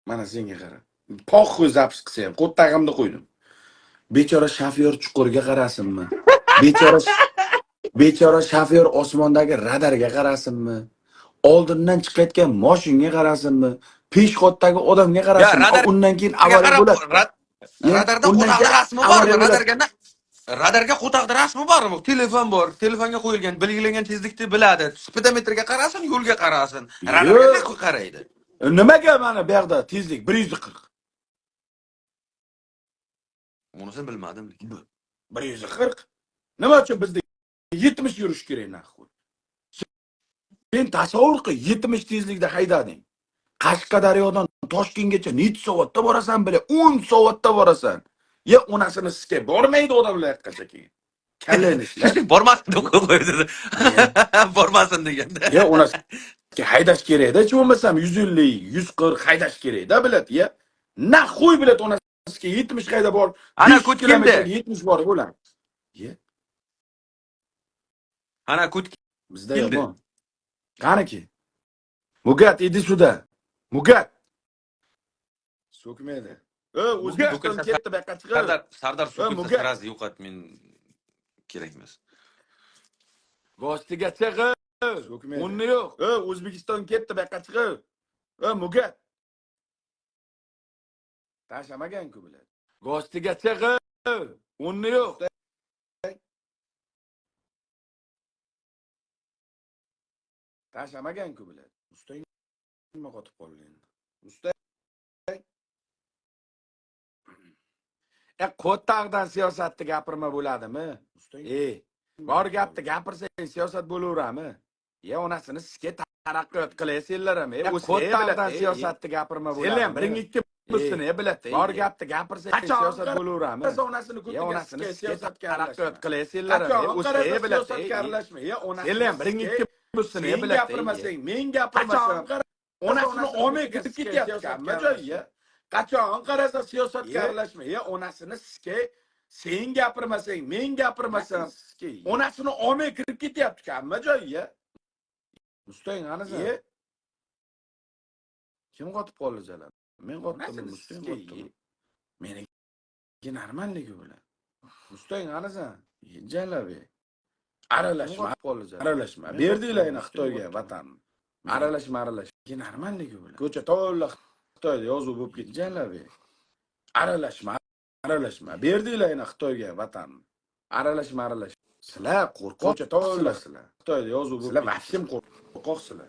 Mana senga qara. Похуй, запись qilsa ham, qo'ttag'imda qo'ydim. Bechora shofyor chuqurga qarasinmi? Bechora shofyor osmondagi radarga qarasinmi? Oldindan chiqayotgan moshinga qarasinmi? Пешеход dagi odamga Ya qarasinmi? radarga Undan keyin avariya qarab bo'ladi. Ya, radarda undan qo'taqda keyin rasmi bormi? avariya bo'ladi. Radarga qo'taqda rasmi bormi? Telefon bor. Telefonga qo'yilgan, belgilangan tezlikni biladi. Spidometrga qarasin, yo'lga qarasin. Radarga Yo'q. nima qaraydi? Nimaga mana bu yoqda tezlik 140? Unisini bilmadim lekin. 140. Nima uchun bizda 70 yurish kerak, нахуй? Sen tasavvur qil, 70 tezlikda haydading. Qashqadaryodan Toshkentgacha necha soatda borasan, бля? 10 soatda borasan. Ya onasini sizga bormaydi odamlar yoqqacha keyin. Kallangni ishlat. Bormasin deb qo'ydi. Bormasin deganda. Ya onasi haydash kerakda, hech bo'lmasam 150, 140 haydash kerakda, блядь, ya. Нахуй, блядь, onasiga 70 hayda bor. Ana 5 ko't kilometrga keldi. 70 borib bo'ladi. Ye, Ana ko't bizda keldi. yomon. Qaniki? Mugat, иди сюда. Mugat. So'kmaydi. O'zbekiston Mugat. ketdi, bu yoqqa chiqib. Sardor so'kilsa Mugat. Сразу yo'qot, men kerak emas. Гости ga chiqib. O'rni yo'q. O'zbekiston ketdi, bu yoqqa chiqib. Mugat. Tashlamagan-ku, блядь. Гости ga chiqib. O'rni yo'q. Tashlamagan-ku, блядь. Ustang nima qotib qoldi endi? Usta qo'ttaqdan siyosatni gapirma bo'ladimi? Bor gapni gapirsang siyosat bo'laverami? Ya onasini sizga taraqqiyot qilaysenlar ham, qo'ttaqdan siyosatni gapirma bo'ladimi? Senlar ham biring ikki bo'lsin, блядь. Bor gapni gapirsang Qachon siyosat bo'laverami? Onasini Ya ko'tiga onasini sizga sizga siyosatga taraqqiyot aralashma. qilaysenlar ham, Qachon qarasa блядь. siyosatga aralashma. Ya onasini Senlar ham biring sizga ikki bo'lsin, sen блядь. gapirmasang, men gapirmasam, Onasini olmay ko'tiga kirib sizga ketyapti siyosatga hamma joyga. Qachon qarasa siyosatga Ye. aralashma. Ya onasini sizga sen gapirmasang, men gapirmasam, onasini olmay kirib ketyapti hamma joyga. Mustang qanasan? Ye. Kim qotib qoldi, Jalal? Men qotdimmi, Onasini Mustang sizga qotdimi? Meniki normalligi bilan. Mustang qanasan? Jalabek. Aralashma, Kim qotib qoldi, Jalal? aralashma. Men Berdinglar qotdim, yana Mustang Xitoyga qotdimi? vatanni. Aralashma, aralash. Normalligi bilan. Ko'cha to'la Xitoyda yozuv bo'lib ketdi. Jalabek. Aralashma, aralashma. Berdinglar yana Xitoyga vatanni. Aralashma, aralash. Sizlar qo'rqoq Ko'cha to'la sizlar. Xitoyda yozuv bo'lib Sizlar ketdi. vahshim qo'rqoqsizlar.